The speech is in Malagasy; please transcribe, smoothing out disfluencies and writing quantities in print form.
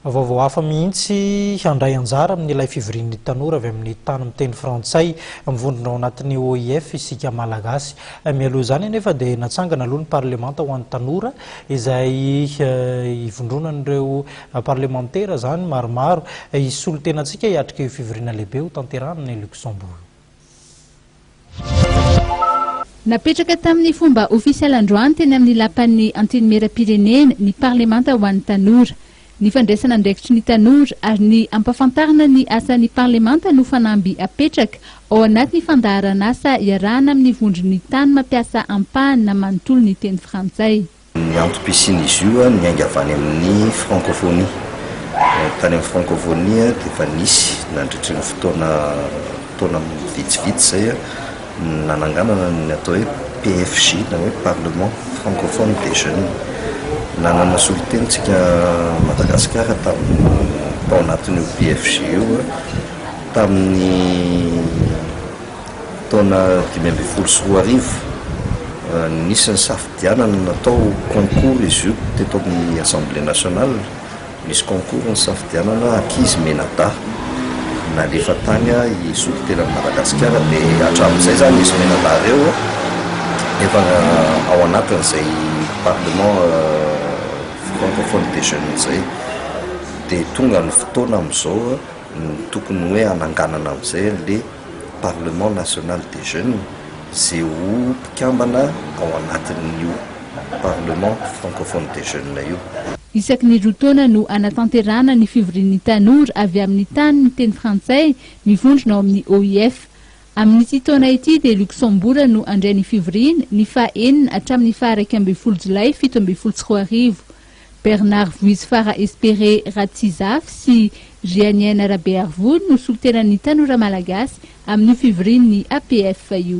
Vaovao hafa mihitsy, handray anjara amin'ilay fivorian'ny tanora avy amin'ny tany miteny frantsay mivondrona ao anatin'ny OIF isika Malagasy. Mialoha izany anefa dia natsangana aloha ny parlemanta ho an'ny tanora izay hivondronan'ireo parlemantera izany maromaro hisolo tena antsika hiatrika io fivoriana lehibe hotanterahana any Luxembourg io. Napetraka tamin'ny fomba ofisialy androany teny amin'ny lapan'ny Antenimierampirenena ny parlemanta ho an'ny tanora. Ny fandraisana andraikitry ny tanora ary ny hampafantarana ny asan'ny parlemanta no fanamby apetraka ao anatin'ny fandaharanasa iarahana amin'ny vondron'ny tany mampiasa ampahany na manontolo ny teny frantsay. Ny antom-pisian'izy io niainga avy any amin'ny Francophonie. Tany amin'ny Francophonie dia efa nisy nandritry ny fotoana taona vitsivitsy izay ny nananganana ny atao hoe PFJ na hoe Parlement Francophone des Jeunes. Nanana solontena isika Madagasikara tamin'ny tao anatin'io PFJ io tamin'ny Taona 2015, nisy ny safidianana natao concours izy io teto amin'ny Assemblée nationale, nisy concours nisafidianana ankizy mianadahy nalefa tany hisolo tena an'i Madagasikara dia hatramin'izay izany izy mianadahy ireo efa ao anatin'izay parlement francophone des jeunes izay dia tonga ny fotoana amin'izao ny tokony hoe hananganana amin'izay an'le Parlement national des jeunes izay ho mpikambana ao anatin'io Parlement francophone des jeunes io. Isaky ny roa taona no hanatanterahana ny fivorian'ny tanora avy amin'ny tany miteny frantsay mivondrona ao amin'ny OIF. Amin'ity taona ity dia Luxembourg no handray ny fivoriana, ny faha enina hatramin'ny faha 11 jolay 2017. Bernard Vohitsifara Espéré Ratsizafy sy Jeaniaina Rabearivony no solontenan'ny tanora malagasy amin'io fivorian'ny APF io.